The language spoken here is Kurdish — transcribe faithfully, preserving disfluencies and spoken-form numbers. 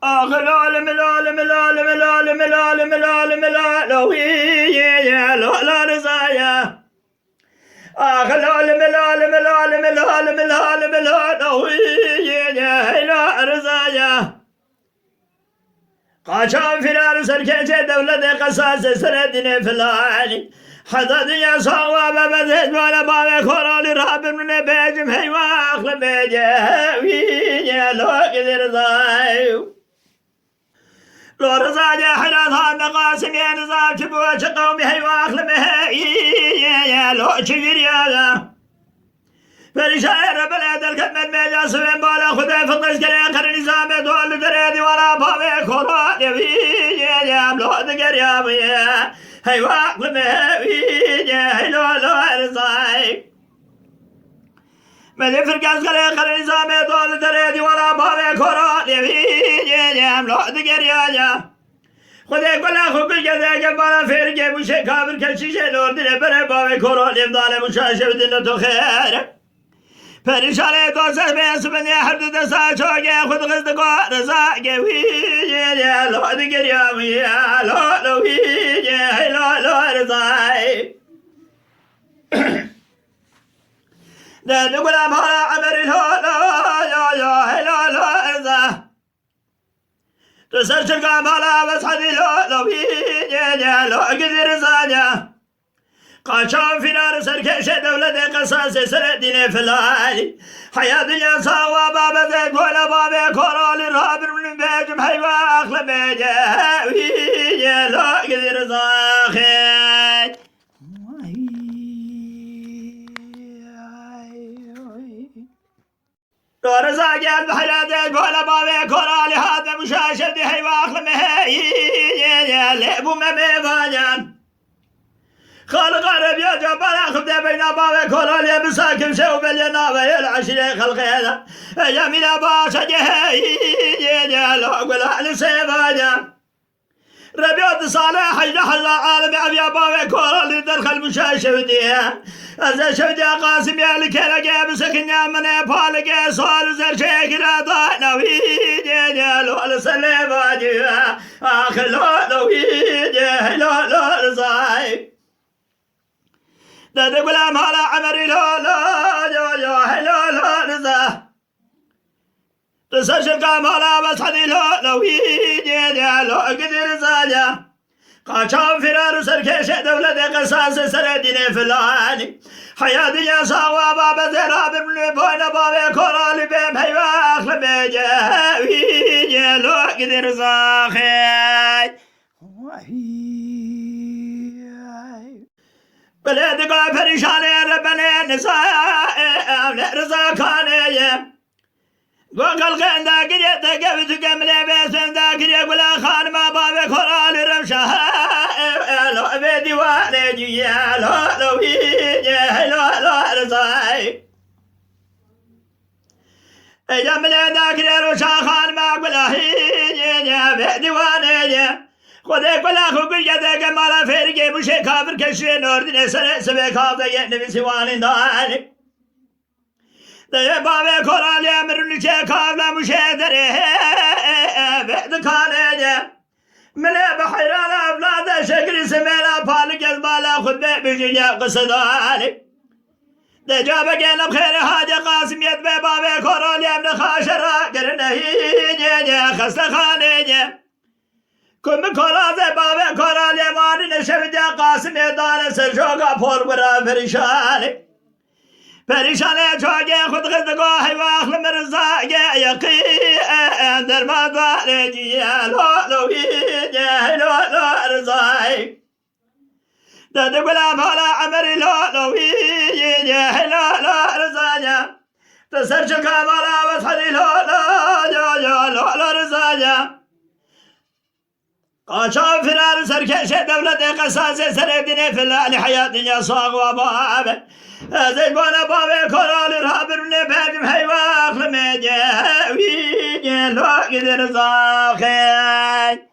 Ax lol milol milol milol milol milol milol wî ye ye lo lo Riza ye. Ax lol milol milol milol milol milol wî ye ye hey lo Riza ye. Qaçan firar serkeçê dewletê qesasê seredînê filanî. Heda dinya sawa be bezê cwale bavê koralî rabirmine bêcim heywa axli bêce wî ye lo gidir zay. Lo Riza ye heyran hande Qasim ye Riza çi bu çi qewmî heywa axli me heyî ye lo çi giriya. Perîşanê rebelê derket me mêja sivên bala Xwedê fiqis gelê qirî nîzamê dol li derê dîwara bavê koro lê wî yê yê em lo digeriya wî yê. Heywa li me wî yê heylo lo erzay. Me lê firkes gelê qirî nîzamê dol li derê dîwara bavê koro lê wî yê yê em lo digeriya ya. Xwedê gula xwe kul gede gel bala fêrikê bûşê kafir keçîşê lordinê bere bavê koro lêvdane bûşa şewdin to xêr. Perîşanê to zehmê subinê her du desta çokê xwe dixist go Riza ke wî yê lo digeriya wî lo lo wî yê hey lo lo Rizay. De digula mala Emerî lo lo yo yo hey lo lo Riza. Tu ser çirka mala Wes'edî lo lo wî ye ye lo gidir zane. Qaçan firar serkeşê dewletê qesasê seredînê filanî. Heya dinya sawa babetê gola babê koralî rabir min bêcim heywa axli bêce wî ye lo gidir zaxê. Doriza gel bi heyratê gola bavê koralî hate muşaşevdî heywa axli me heyî lê bû me mêvayan. Xaliqa rebiya cabara xibde beyna bavê koralê bisakim şew belê naveyê li eşîrê xelqê de. Eya mîna başa geheyî lo gula li sêvayan. Rebiya di sale hejde hezar alimê eviya bavê kora li derxel bûşa şewdiye. Ez ê şewdiya Qasimê li kelekê bisekiniya min ê palekê sal û zerşeyekî re dayna wî dê dê lo li ser lê vacî. Ax lo lo wî dê helo lo Rizay. Dede gula mala Emerî lo lo yo yo helo lo Riza. Li ser şirka mala Wes'edî lo lo wî dê dê lo gidir zane. Qaçan firar û serkeşê dewletê qesasê seredînê filanî. Heya dinya sawa babetê rabim li boyna bavê koralî bêm heywa axli bêce wî dê lo gidir zaxê. Belê diga perîşanê rebenê niza evle Riza kanê ye. Go xelqên dagirê te gevî tu gemilê vê senda girê gula xanima bavê koralî rewşa lo vê dîwarê cîye lo lo wî ye helo lo Rizay. Ey gemilê dagirê rewşa xanima gula hî ye ye vê dîwarê ye. Xwedê gula xwe gul gede gemala fêrikê bûşê kafir keşiyê nordinê serê sibê kazeyê nivîsî wanî danî. Deyê bavê koralê mirinî çê kavla mûşê derê vê dikanê de. Milê bi heyran evlade şekirî simêla palik ez bala xutbê bijîne qisedanî. De cabekê li xêrê Hacê Qasimiyet be bavê koralê em li xaşe ra kirine hî xestexanê ye. Ku min kolazê bavê koralê marine şevitya Qasimê dane ser joga pol bira perîşanê. Perîşanê çagê xwe dixist digo heywa axli min Riza ge yeqî derman dare cîye lo lo wî ye helo lo Rizay. Dede gula mala Emerî lo lo wî ye helo lo Rizay. Te ser çeka mala Wes'edî lo lo yo yo lo lo Rizay. Qaçan firar serkeşê dewletê qesasê seredînê filanî heya dinya sax wa babe. Ez ê bana bavê koralî rabirine bêcim heywa axli me de wî ye lo gidir zaxê.